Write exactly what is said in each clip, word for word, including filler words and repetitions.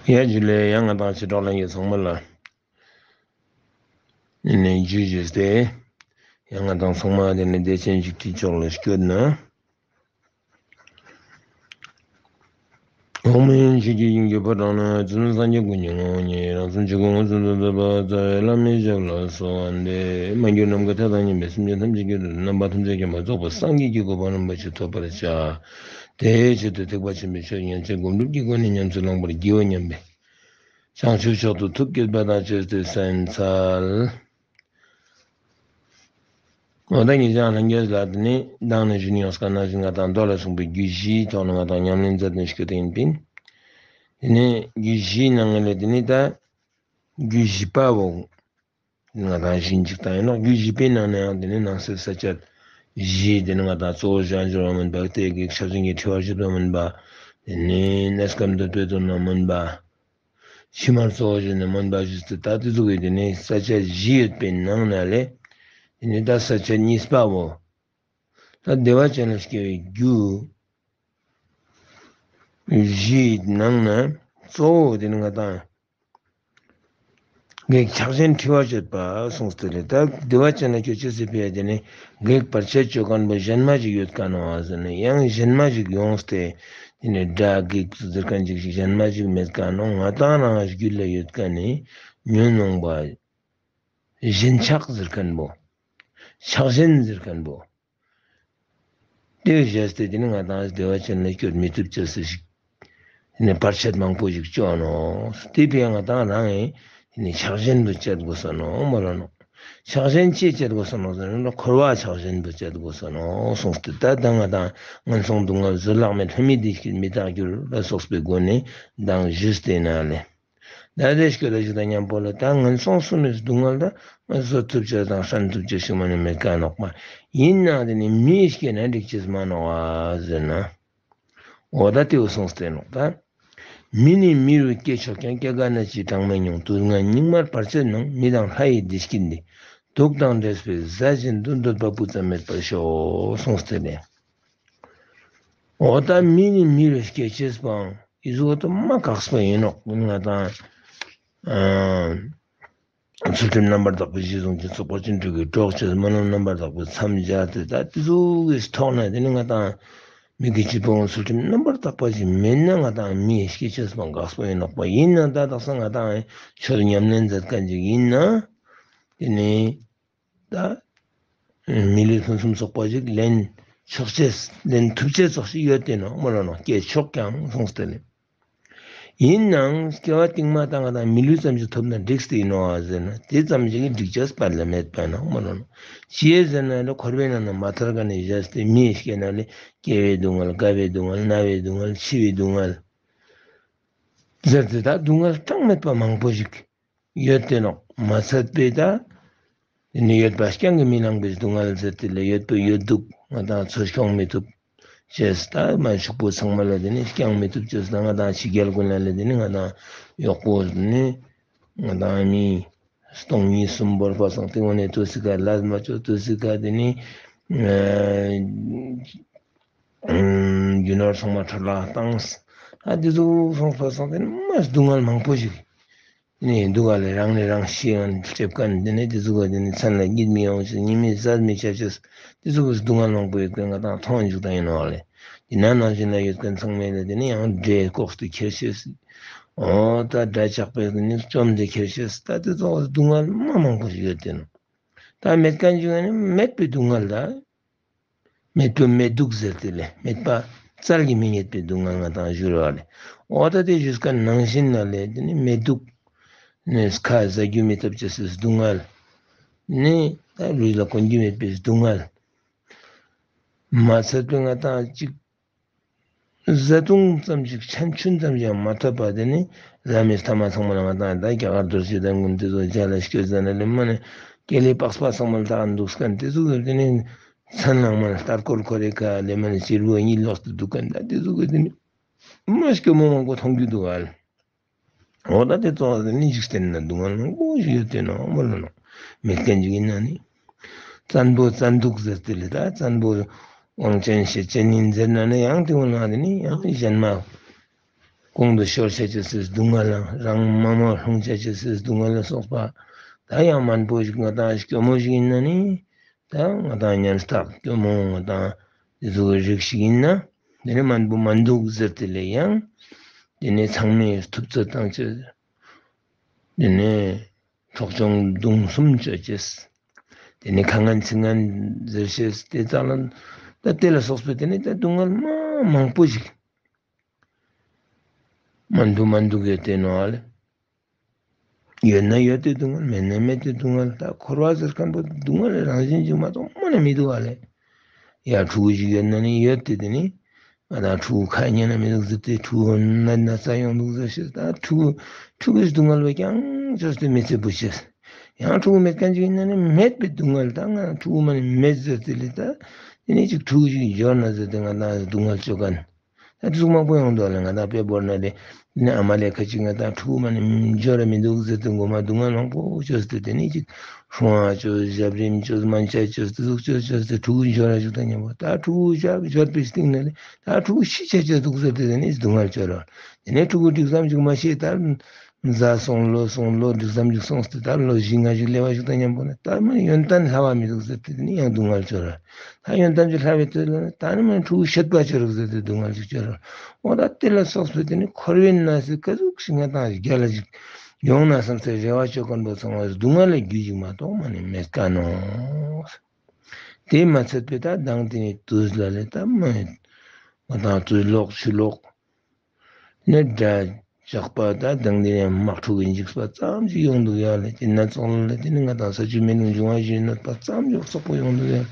ཡ་ཇུ་ལེ། ཡང་ང་དང་ཆེ་གྲོགས་ལྷན་རྒྱས་ཚང་མ་ལ་ནས་ཇུ་ཇུ་སྟེ། ཡང་ང་དང་ཚང་མ་དེ་ནས་བདེ་ཆེན་འཇིགས་བྲལ་མཆོག་ལ་སྐྱོད་ན། འོག་མིན་ཆོས་ཀྱི་དབྱིངས་ཀྱི་ཕོ་བྲང་ན། བཙུན་མོ་སངས་རྒྱས་ཀུན་གྱི་ངོ་བོ་ཉིད། རང་གསུང་ཆོས་སྐུ་མངོན་སུམ་དུ་མཛད་པ། རྩ་བའི་བླ་མའི་ཞབས་ལ་གསོལ་བ་འདེབས། མ་གྱུར་ནམ་མཁའ་མཐའ་དང་མཉམ་པའི་སེམས་ཅན་ཐམས་ཅད་ཀྱི་དོན་དུ་རྣམ་པ་ཐམས་ཅད་མཁྱེན་པ་རྫོགས་པའི་སངས་རྒྱས་ཀྱི་གོ་འཕང་རིན་པོ་ཆེ་ཐོབ་པར་བྱ། དེའི་ཆེད་དུ་ཐེག་པ་ཆེན་པོའི་ཆོས་ཉན་ཅིང་སྒོམ་སྒྲུབ་ཀྱི་སྒོ་ནས་ཉམས་སུ་བླང་བར་བགྱིའོ་སྙམ་པའི་བྱང་ཆུབ་མཆོག་ཏུ་ཐུགས་བསྐྱེད་པ་དང་བཅས་ཏེ་གསན་འཚལ། འོ་ད་ཉེ་ཞང་ལྷན་རྒྱས་ལ་དེ་ནི་མདང་ནས་ཞུས་ཡོང་སྐབས་ནང་བཞིན་ང་དང་མདོ་ལ་གསུངས་པའི་རྒྱུད་བཞིའི་ཐོག་ནས་ང་དང་ཉམས་ལེན་མཛད་དོན་ཞུ་གི་ཡིན་པིན། དེ་ནི་རྒྱུད་བཞིའི་ནང་ལས་དེ་ནི་ད་རྒྱུད་བཞི་པའོ། ང་དང་བཞིན་ཅིག་དང་ཡིན་ནོ། རྒྱུད་བཞི་པའི་ནང་ནས་ཡང་དེ་ནི་ནང་གསེས་ས་བཅད་བཞི་དེ་ནི་ང་དང་གཙོ་བོ་བཞག་འབྱོར་བ་མིན་པ། སྟེ་གེགས་ཆགས་ཞེན་གྱི་འཁྲི་བ་གཅོད་པ་མིན་པ། དེ་ནི་གནས་སྐབས་འདོད་པའི་དོན་རྣམས་མིན་པ། ཕྱི་མར་གཙོ་བོ་བཞིན་ནི་མིན་པ་ཞུས་ཏེ། ད་དེ་ཚོ་གི་དེ་ནི་ས་བཅད་བཞི་ཡོད་པའི་ནང་ན་ལས་དེ་ནི་ད་ས་བཅད་གཉིས་པའོ། ད་བདེ་བ་ཅན་ལ་སྐྱེ་བའི་རྒྱུ་བཞིའི་ནང་ན་གཙོ་བོ་དེ་ནི་ང་དང་གེགས་ཆགས་ཞེན་འཁྲི་བ་གཅོད་པ་གསུངས་ཏེ་རེད། ད་བདེ་བ་ཅན་ལ་སྐྱེ་ཆེད་སྲིད་པའི་དེ་ནི་གེགས་བར་ཆད་གཅོད་མཁན་པོ་གཞན་མ་ཞིག་ཡོད་མཁན་ནོ་ཟེར་ན། ཡང་གཞན་མ་ཞིག་ཡོངས་ཏེ་དེ་ནི་དགྲ་བགེགས་ཟེར་མཁན་ཅིག་ཞིག་གཞན་མ་ཞིག་མེད་མཁན་ནོ། ང་དང་རང་རྒྱུད་ལ་ཡོད་མཁན་ནི་ཉོན་མོངས་པ་ཞེན་ཆགས་ཟེར་མཁན་པོ། ཆགས་ཞེན་ཟེར་མཁན་པོ། དེ་བཞེས་ཏེ་དེ་ནི་ང་དང་བདེ་བ་ཅན་ལ་སྐྱོད་མི་ཐུབ་ཅེས་སུ་ཞིག་དེ་ནི་བར་ཆད་མང་པོ་ཞིག་བཅོ་ནོ། དེ་བས་ང་དང་རང་ཡིན་དེ་ནི་ཆགས་ཞེན་དུ་བཅད་དགོས་ས་ནོ་མ་ལོ་ནོ། ཆགས་ཞེན་ཅི་བཅད་དགོས་ས་ནོ་ཟེར་ན། འཁོར་བ་ཆགས་ཞེན་དུ་བཅད་དགོས་ས་ནོ་གསུངས་ཏེ། ད་ད་ང་དང་ངན་སོང་སྡུག་བསྔལ་བཟོད་གླགས་མེད་ལྷ་མིའི་བདེ་སྐྱིད་མི་རྟག་འགྱུར་ལ་སོགས་པའི་སྒོ་ནས་མདང་ཞུས་ཏེ་ན་ལས། ད་དེ་སྐྱོ་ད་ཞིག་དང་མཉམ་པོ་ལ་ད་ངན་སོང་གསུམ་མི་སྡུག་བསྔལ་ད་ང་བཟོད་ཐུབ་ཅེས་དང་སྲན་ཐུབ་ཅེས་ཤིག་མ་ནི་མེད་ཀ་ནོག་པ། ཡིན་ནའང་དེ་ནི་མིའི་སྐྱེ་ན་འགྲིག་ཅེས་མ་ནོག་པ་ཟེར་ན། འོ་ད་དེའུ་སོང་སྟེ་ནོག་ད། མི་ནི་མི་རུ་སྐྱེ་ཆོག་ཀྱང་། སྐྱེ་རྒ་ན་འཆིའི་གྲངས་མེད་མྱོང་། དུག་ལྔ་སྙིགས་མར་བར་ཆད་ནང་། མི་དང་ལྷ་ཡི་བདེ་སྐྱིད་འདི། དུག་དང་འདྲེས་པས་ཟ་བཞིན་དུ། འདོད་པ་སྤུ་ཙམ་མེད་པར་ཤོག་གསུངས་ཏེ་ལས། འོ་ད་མི་ནི་མི་རུ་སྐྱེ་ཅེས་པའང་ཨི་ཟུག་ཏུ་མ་དཀགས་པ་ཡིན་ནོག་ང་དང་ཚུལ་ཁྲིམས་རྣམ་པར་དག་པའི་གཞི་བཟུང་ཅིང་། ཚོགས་པ་ཅན་དྲུག་གི་གྲོགས་བྱས། སྨོན་ལམ་རྣམ་པར་དག་པའི་མཚམས་སྦྱར་ཏེ། ད་དེ་ཟུག་གི་ཐོག་ནས་དེ་ནི་ང་དང་མི་དགེ་བཅུ་སྤོང་ཚུལ་ཁྲིམས་རྣམ་པར་དག་པ་ཞིག་མེད་ན་ང་དང་མི་སྐྱེ་ཅེས་པའང་དཀགས་པ་ཡིན་ནོག་པ། ཡིན་ན་ད་དག་ས་ང་དང་ཆོས་ཉམས་ལེན་མཛད་མཁན་ཅིག་ཡིན་ན་དེ་ནི། ད་མི་ལུས་ཕུན་སུམ་ཚོགས་པ་ཞིག་ལེན་ཆོག་ཅེས་ལེན་ཐུབ་ཅེས་ཙོགས་ཤིག་ཡོད་དེ་ནོ་མ་ལོ་ནོ། སྐྱེ་ཆོག་ཀྱང་གསུངས་ཏེ་ལེ། ཡིན་ནའང་སྐྱེ་བ་རྟིང་མ་ད་ང་དང་མི་ལུས་ཙམ་ཞིག་ཐོབ་ན་འགྲིག་སྟེ་ཡིན་ནོ་ཟེར་ན། དེ་ཙམ་ཞིག་གིས་འགྲིག་ཅེས་པ་ལ་མེད་པ་ནོ་མ་ལོ་ནོ། ཅི་ཡེ་ཟེར་ན་ལེ། འཁོར་བའི་ནང་ན་མ་ཐར་ག་ནས་བཞག་སྟེ་མི་ཡི་སྐྱེ་ན་ལེ། སྐྱེ་བའི་སྡུག་བསྔལ། རྒ་བའི་སྡུག་བསྔལ། ན་བའི་སྡུག་བསྔལ། འཆི་བའི་སྡུག་བསྔལ་ཟེར་ཏེ་ད་སྡུག་བསྔལ་གྲངས་མེད་པ་མང་པོ་ཞིག་ཡོད་དེ་ནོག་མ་ཚད་པའི་ད་དེ་ནི་ཡོད་པ་རྐྱང་གིས་མི་ལང་པའི་སྡུག་བསྔལ་ཟེར་ཏེ་ལེ། ཡོད་པའི་ཡོད་སྡུག་ང་དང་ཚུར་སྐྱོང་མི་ཐུབ་ཅེས། ད་མ་ཕྱུག་པོ་ཚང་མ་ལ་དེ་ནི་སྐྱོང་མི་ཐུབ་ཅེས། ད་ང་དང་ཕྱི་རྒྱལ་ཀུན་ལ་ལེ་དེ་ནི་ང་དང་གཡོག་པོ་དེ་ནི་ང་དང་མི་སྟོང་ཉིས་གསུམ་བོར་པ་སང་སྟེ་འོ་ནས་དུ་སི་ཀ་ལ་མ་ཅོ་དུ་སི་ཀ་དེ་ནི་རྒྱུ་ནོར་ཚང་མ་འཕྲོ་བརླག་བཏང་། ཨ་དེ་ཚོ་སོང་སོང་སོང་དེ་ནི་མ་སྡུག་བསྔལ་མང་པོ་ཞིག་ནས་འདུག་ག་ལེ། རང་ནས་རང་ཤི་ཡང་སླེབས་མཁན་དེ་ནས་དེ་ཚོ་ག་དེ་ནས་མཚན་ལ་གཉིད་མི་ཡོང་ཅེས། ཉི་མའི་གཟའ་མི་ཆགས་ཅེས། དེ་ཚོ་གི་སྡུག་བསྔལ་མང་པོ་ཡོད་མཁན་ང་དང་མཐོང་འཇུག་དང་ཡིན་ནོ་ལེ། དེ་ན་ནང་བཞིན་ལ་ཡོད་མཁན་ཚང་མས་ལེ་དེ་ནས་ཡང་འདྲེ་ལྐོག་ཏུ་ཁྱེར་ཤེས། འོ་ད་དགྲ་ཇག་པས་དེ་ནས་བཅོམ་སྟེ་ཁྱེར་ཤེས། ད་དེ་ཚོ་སྡུག་བསྔལ་མ་མང་པོ་ཞིག་ཡོད་དེ་ནོ། ད་མེད་མཁན་ཅིག་ནི་མེད་པའི་སྡུག་བསྔལ་ད། མེད་པའི་མེད་སྡུག་ཟེར་ཏེ་ལེ། མེད་པ་བཙལ་གྱིས་མི་རྙེད་པའི་སྡུག་བསྔལ་ང་དང་བཞུར་བ་ལེ། འོ་ད་དེ་བཞུགས་མཁན་ནང་བཞིན་ན་ལེ་དེ་ནི་མེད་སྡུག་ནི་ཁ་ཟ་རྒྱུ་མི་ཐུབ་ཅེས་སི་སྡུག་བསྔལ་ནི་ད་ལུས་ལ་གོན་རྒྱུ་མེད་པའི་སྡུག་བསྔལ། མ་ཚད་པའི་ང་དང་གཅིག་བཟའ་བཏུང་ཙམ་ཞིག་ཆན་ཆུན་ཙམ་ཞིག་མ་ཐོབ་པ་དེ་ནི་ལ་མེ་ཐ་མ་ཚང་མ་ལ་ང་དང་ད་རྒྱ་གར་རྡོ་རྗེ་གདན་ཀུན་དེ་ཚོ་རྒྱ་ལ་སྐྱོད་ཟ་ན་ལེ་མ་ནི་ཀེ་ལི་པགས་པ་ཚང་མ་ལ་ད་འདུག་མཁན་དེ་ཚོ་དེ་ནི་མཚན་ལ་མ་ནི་ལྟར་སྐོར་ཁོ་རེ་ཁ་ལེ་མ་ནི་བྱེད་པོ་གཉིད་ལོག་སྟེ་འདུག་མཁན་ད་དེ་ཚོ་གི་དེ་ནི་མ་སྐྱོ་མོ་མང་པོ་མཐོང་རྒྱུ་འདུག་ག་ལེ། འོ་ད་དེ་ཚོ་དེ་ནི་འཇིག་རྟེན་ན་སྡུག་བསྔལ་མང་པོ་ཞིག་ཡོད་དེ་ནོ་མ་ལོ་ནོ། མེད་མཁན་ཞིག་ཡིན་ན་ནི། བཙན་པོ་བཙན་སྡུག་ཟེར་ཏེ་ལེ། ད་བཙན་པོ་དབང་ཅན་ཤེད་ཅན་ཡིན་ཟེར་ན་ནི་ཡང་དེ་འོ་ན་དེ་ནི་ཡང་གཞན་མ་ དཔུང་དུ་ཤོར་བྱ་ཅེས་སི་སྡུག་བསྔལ་ལ། རང་མ་མ་ལྷུང་བྱ་ཅེས་སི་སྡུག་བསྔལ་ལ་སོགས་པ། ད་ཡང་དམན་པོ་ཞིག་ང་དང་སྐྱོ་མོ་ཞིག་ཡིན་ན་ནི། ད་ང་དང་ཉམ་ཐག་སྐྱོ་མོ་ང་དང་དེ་ཚོ་གི་རིགས་ཤིག་ཡིན་ན། དེ་ནི་དམན་པོ་མ་འདུག་ཟེར་དེ་ལས་ཡང་། དེ་ནི་ཚང་མས་ཐུབ་ཚོད་བཏང་ཅེས། དེ་ནི་འཕྲོག་བཅོམ་བརྡུང་གསུམ་བཅོ་ཅེས། དེ་ནི་ཁ་ངན་ཚིག་ངན་ཟེར་ཅེས་དེ་ཙམ་ལ། ད་དེ་ལ་སོགས་པའི་དེ་ནི་ད་སྡུག་བསྔལ་མ་མང་པོ་ཞིག་མ་འདུག་མ་འདུག་ཡོད་དེ་ནོ་ཨ་ལེ། ཡོད་ན་ཡོད་དེ་སྡུག་བསྔལ། མེད་ན་མེད་དེ་སྡུག་བསྔལ། ད་འཁོར་བ་ཟེར་མཁན་པོ་སྡུག་བསྔལ་རང་བཞིན་ཅིག་མ་གཏོགས་མ་ནས་མི་འདུག་ཨ་ལེ། ཡ་ཕྲུ་གུ་ཞིག་ཡོད་ན་ནི་ཡོད་དེ། དེ་ནི་ང་དང་ཕྲུ་གུ་ཁ་ཉན་ན་མི་འདུག་ཟེར་ཏེ། ཕྲུ་གུ་ན་ན་ཚ་ཡོང་འདུག་ཟེར་ཤེས། ད་ཕྲུ་གུ་ཕྲུ་གུའི་སྡུག་བསྔལ་བས་ཀྱང་བཅོས་ཏེ་མི་ཚེ་འབུལ་ཤེས། ཡང་ཕྲུ་གུ་མེད་མཁན་ཅིག་ཡིན་ན་ནི་མེད་པའི་སྡུག་བསྔལ། ད་ང་ཕྲུ་གུ་མ་ནི་མེད་ཟེར་ཏེ་ལེ། ད་དེ་ནི་ཅིག་ཕྲུ་གུ་ཞིག་འབྱོར་ན་ཟེར་ཏེ་ང་དང་སྡུག་བསྔལ་བཅོ་མཁན། ད་དེ་ཟུག་མང་པོ་ཡོང་འདུག་ལེ། ང་དང་དཔེ་བོར་ན་ལེ། དེ་ནི་ཨ་མ་ལེ་ཁ་ཅིག་ང་དང་ཕྲུ་གུ་མ་ནི་འབྱོར་ར་མི་འདུག་ཟེར་ཏེ་མགོ་མ་སྡུག་བསྔལ་མང་པོ་བཅོས་ཏེ། དེ་ནི་ཅིག་ཧྲུང་བ་བཅོས། ཞབས་རིམ་བཅོས། སྨན་ཆ་བཅོས། དེ་ཟུག་བཅོས་བཅོས་ཏེ་ཕྲུ་གུ་འབྱོར་ར་ཞིག་ད་མཉམ་པོ། ད་ཕྲུ་གུ་ཞབས་འབྱོར་པའི་སྟེང་ན་ལེ། ད་ཕྲུ་གུ་ཤི་ཆ་ཆ་འདུག་ཟེར་ཏེ། དེ་ནི་སྡུག་བསྔལ་བཅོ་ར། དེ་ནི་ཕྲུ་གུ་འགྲིག་ཙམ་ཅིག་མ་ཤེས། ད་མཛའ་སོང་ལོ་སོང་ལོ་འགྲིག་ཙམ་ཅིག་སོང་སྟེ། ད་ལོ་བཞི་ལྔ་ཞིག་སླེབས་པ་ཞིག་དང་མཉམ་པོ་ནི། ད་མ་ཡོན་ཏན་ལྷ་བ་མི་འདུག་ཟེར་ཏེ། དེ་ནི་ཡང་སྡུག་བསྔལ་བཅོ་ར། ད་ཡོན་ཏན་ཅིག་ལྷ་བའི་དུས་ལ་ནི། ད་ནི་མ་ཕྲུ་གུ་ཤེད་པ་ཅིག་རུག་ཟེར་ཏེ་སྡུག་བསྔལ་ཅིག་བཅོ་ར། འོ་ད་དེ་ལ་སོགས་པའི་དེ་ནི་འཁོར་བའི་ནང་ཟེར་ག་ཟུག་ཞིག་ང་དང་རྒྱལ་ལ་ཞིག་ཡོང་ན་བསམ་སྟེ་རེ་བ་བཅོ་མཁན་པོ་ཚང་མ་སྡུག་བསྔལ་ལ་རྒྱུ་ཞིག་མ་གཏོགས་མ་ནི་མེད་ཀ་ནོ། དེ་མ་ཚད་པའི་ད་མདང་དེ་ནི་དུས་ལ་ལེ། ད་མ་ང་དང་དུས་ལོག་ཕྱི་ལོག་ནས་དགྲ་ཇག་པ་ད་མདང་དེ་ནས་དམག་འཁྲུག་གི་འཇིགས་པ་ཙམ་ཞིག་ཡོང་འདུག་ཡ་ལེ། དེ་ན་ཙོགས་ལ་དེ་ནི་ང་དང་ས་ཆུ་མེ་རླུང་འབྱུང་བ་བཞིན་གནོད་པ་ཙམ་ཞིག་སོག་པོ་ཡོང་འདུག་ཡ།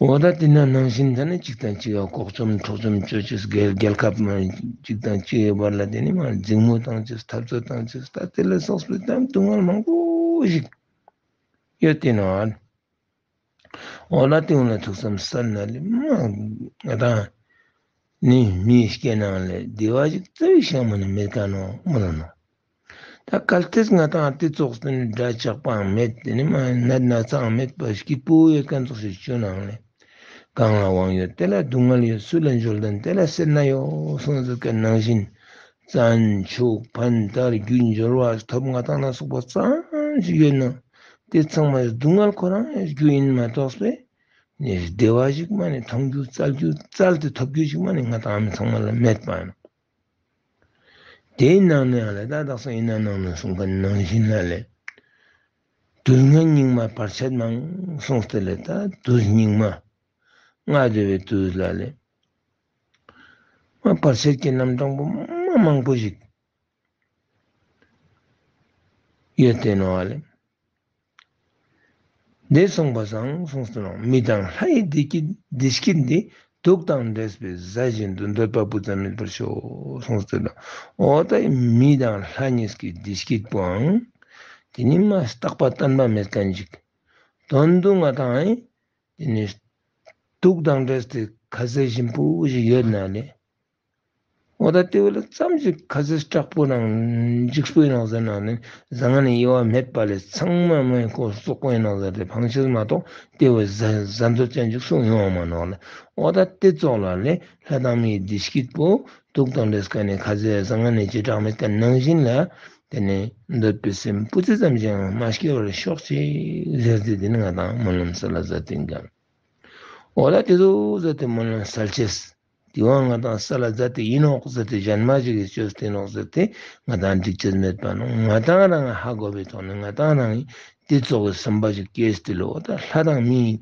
འོ་ད་དེ་ན་ནང་བཞིན་ད་ནི་གཅིག་དང་གཅིག་ག་ལྐོག་བཅོམ་འཕྲོག་བཅོམ་བཅོ་ཅེས། རྒྱལ་རྒྱལ་ཁབ་མ་གཅིག་དང་གཅིག་གི་བར་ལ་དེ་ནི་མ་འཛིང་མོ་བཏང་ཅེས། འཐབ་རྩོད་བཏང་ཅེས། ད་དེ་ལ་སོགས་པའི་ད་སྡུག་བསྔལ་མང་པོ་ཞིག་ཡོད་དེ་ནོ། འོ་ན་དེ་འོ་ན་ཐུགས་བསམ་གསལ་ན་ལེ། མ་ང་དང་ནི་མིའི་སྐྱེ་ནང་ལེ་བདེ་བ་ཞིག་རྩ་བའི་ཤང་མ་ནི་མེད་ཀ་ནོ་མོ་ལ་ནོ། ད་གལ་ཏེ་ང་དང་དེ་ཙོགས་སུ་ནི་དགྲ་ཇག་པའང་མེད། དེ་ནི་མ་ནད་ན་ཚའང་མེད་པ་སྐྱིད་པོ་ཡོད་མཁན་ཙོགས་ཤིག་བཅོ་ནང་ལེ། གང་ལ་དབང་ཡོད་དེ་ལ་སྡུག་བསྔལ་ཡོད། སུ་ལ་འབྱོར་ལྡན་དེ་ལ་སེར་སྣ་ཡོད་གསུངས་ཟེར་མཁན་ནང་བཞིན། བཙན་ཕྱུག་ཕན་དར་རྒྱུ་འབྱོར་བ་ཐོབ་ང་དང་ལ་སོགས་པ་ཙམ་ཞིག་ཡོད་ན། དེ་ཚང་མ་སྡུག་བསྔལ་ཁོ་རང་རྒྱུ་ཡིན་མ་གཏོགས་པས། ནི་བདེ་བ་ཞིག་མ་ནི་མཐོང་རྒྱུ་བཙལ་རྒྱུ་བཙལ་ཏེ་ཐོབ་རྒྱུ་ཞིག་མ་ནི་ང་དང་མི་ཚང་མ་ལ་མེད་པ་ཡིན། དེའི་ནང་ནས་ཡང་ལེ། ད་དག་ས་ཡིན་ན་ནང་ནས་གསུང་མཁན་ནང་བཞིན་ལ་ལེ། དུས་ངན་སྙིགས་མ་བར་ཆད་མང་གསུངས་ཏེ་ལེ། ད་དུས་སྙིགས་མ་ལྔ་བདོ་བའི་དུས་ལ་ལེ། མ་བར་ཆད་ཀྱི་རྣམ་གྲངས་པོ་མ་མང་པོ་ཞིག་ཡོད་དེ་ནོ་ཨ་ལེ། འདི་གསུངས་པ་སང་གསུངས་སུ་རུང་། མི་དང་ལྷ་ཡི་བདེ་སྐྱིད་བདེ་སྐྱིད་འདི། དུག་དང་འདྲེས་པའི་གཟའ་བཞིན་དུ། འདོད་པ་སྤུ་ཙམ་མེད་པར་ཤོག་གསུངས་སུ་རུང་། འོ་ད་མི་དང་ལྷ་གཉིས་ཀྱི་བདེ་སྐྱིད་པོའང་དེ་ནི་མ་རྟག་པ་བརྟན་པ་མེད་མཁན་ཅིག་དོན་དུ་ང་དང་ཨེ་དེ་ནི་དུག་དང་འདྲེས་ཏེ་ཁ་ཟས་ཞིམ་པོ་ཞིག་ཡོད་ན་ལེ། འོ་ད་དེ་བས་ལ་ཙམ་ཞིག་ཁ་ཟས་དྲག་པོ་ནང་འཇིགས་པོའི་ནང་ཟེར་ནང་ནས་བཟང་ངན་ནས་དབྱེ་བ་མེད་པ་ལས་ཚང་མ་མའི་ཁོ་བཙོག་པོའི་ནང་ཟེར་ཏེ་ཕངས་ཤེས་མ་གཏོགས་དེ་བས་བཟའ་བཟའ་འདོད་ཅན་ཅིག་གསུངས་ཡོང་བ་མ་ནོར་ལ། འོ་ད་དེ་ཙོགས་ལ་ལས་ལྷ་དང་མིའི་བདེ་སྐྱིད་པོ་དུག་དང་འདྲེས་མཁན་ནས་ཁ་ཟས་བཟང་ངན་ནས་བྱེ་བྲག་མེད་མཁན་ནང་བཞིན་ལ། དེ་ནས་འདོད་པའི་སེམས་སྤུ་ཙི་ཙམ་ཞིག་མ་སྐྱེ་བར་ཤོག་ཅིག་ཟེར་ཏེ་དེ་ནི་ང་དང་སྨོན་ལམ་ས་ལ་ཟ་སྟེ་འགམ། འོ་ད་དེ་ཚོ་ཟེར་ཏེ་སྨོན་ལམ་སལ་ཅེས། དེ་བ་ང་དང་ས་ལ་ཛ་དེ་ཡིན་ནོག་ཟེར་ཏེ་གཞན་མ་ཞིག་གིས་བཅོས་ཏེ་ནོག་ཟེར་ཏེ་ང་དང་འགྲིག་ཅེས་མེད་པ་ནོ། ང་དང་རང་ཧ་གོ་བའི་ཐོག་ནས་ང་དང་རང་དེ་ཙོགས་ཀྱི་བསམ་པ་ཞིག་སྐྱེས་ཏེ་ལོ། ད་ལྷ་དང་མི་